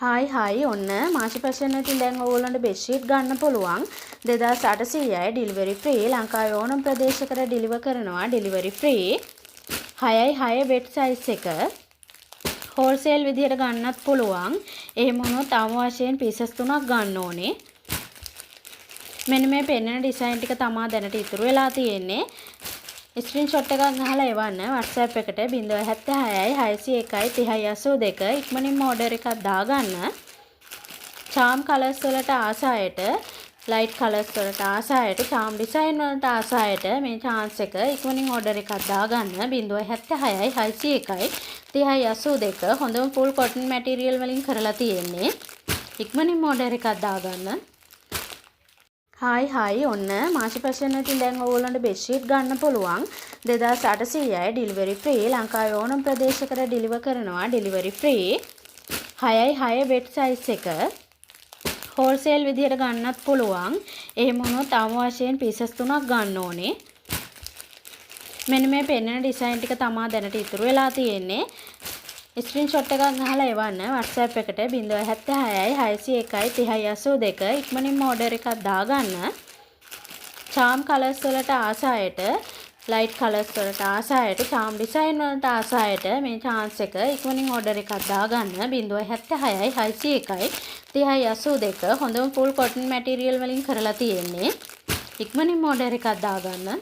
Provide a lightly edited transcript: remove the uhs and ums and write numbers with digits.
Hi hi, ඔන්න මාෂි fashion එකකින් දැන් ඕගොල්ලන්ට බෙඩ්ෂීට් ගන්න පුළුවන් 2800යි, ඩිලිවරි ෆ්‍රී. ලංකාවේ ඕනම ප්‍රදේශයකට ඩිලිවර් කරනවා ඩිලිවරි ෆ්‍රී. 6යි 6 බෙඩ් සයිස් එක. හෝල්සේල් විදිහට ගන්නත් පුළුවන්. එහෙම වුණොත් අවම වශයෙන් පීසස් තුනක් ගන්න ඕනේ. මෙන්න මේ පෙන්වන ඩිසයින් ටික තමා දැනට ඉතුරු වෙලා තියෙන්නේ. ස්ක්‍රීන්ෂොට් එකක් ගහලා එවන්න WhatsApp එකට 076යි 601යි 30යි 82. ඉක්මනින්ම ඕඩර් එකක් දාගන්න. චාම් කලර්ස් වලට ආස අයට, ලයිට් කලර්ස් වලට ආස අයට, චාම් ඩිසයින් වලට ආස අයට මේ චාන්ස් එක. ඉක්මනින් ඕඩර් එකක් දාගන්න 076යි 601යි 30යි 82. හොඳම ෆුල් කොටන් මැටීරියල් වලින් කරලා තියෙන්නේ. ඉක්මනින්ම ඕඩර් එකක් දාගන්න. හායි හායි, ඔන්න මාෂි ෆැෂන් එකකින් දැන් ඕගොල්ලන්ට බෙඩ්ෂීට් ගන්න පුළුවන් 2800යි, ඩිලිවරි ෆ්‍රී. ලංකාවේ ඕනම ප්‍රදේශයකට ඩිලිවර් කරනවා ඩිලිවරි ෆ්‍රී. 6යි 6 බෙඩ් සයිස් එක. හෝල්සේල් විදිහට ගන්නත් පුළුවන්. එහෙම වුණොත් අවම වශයෙන් පීසස් තුනක් ගන්න ඕනේ. මෙන්න මේ පෙන්වන ඩිසයින් ටික තමා දැනට ඉතුරු වෙලා තියෙන්නේ. ස්ක්‍රීන්ෂොට් එකක් ගහලා එවන්න WhatsApp එකට 076යි 601යි 30යි 82. ඉක්මනින්ම ඕඩර් එකක් දාගන්න. චාම් කලර්ස් වලට ආස අයට, ලයිට් කලර්ස් වලට ආස අයට, චාම් ඩිසයින් වලට ආස අයට මේ චාන්ස් එක. ඉක්මනින් ඕඩර් එකක් දාගන්න 076යි 601යි 30යි 82. හොඳම ෆුල් කොටන් මැටීරියල් වලින් කරලා තියෙන්නේ. ඉක්මනින්ම ඕඩර් එකක් දාගන්න.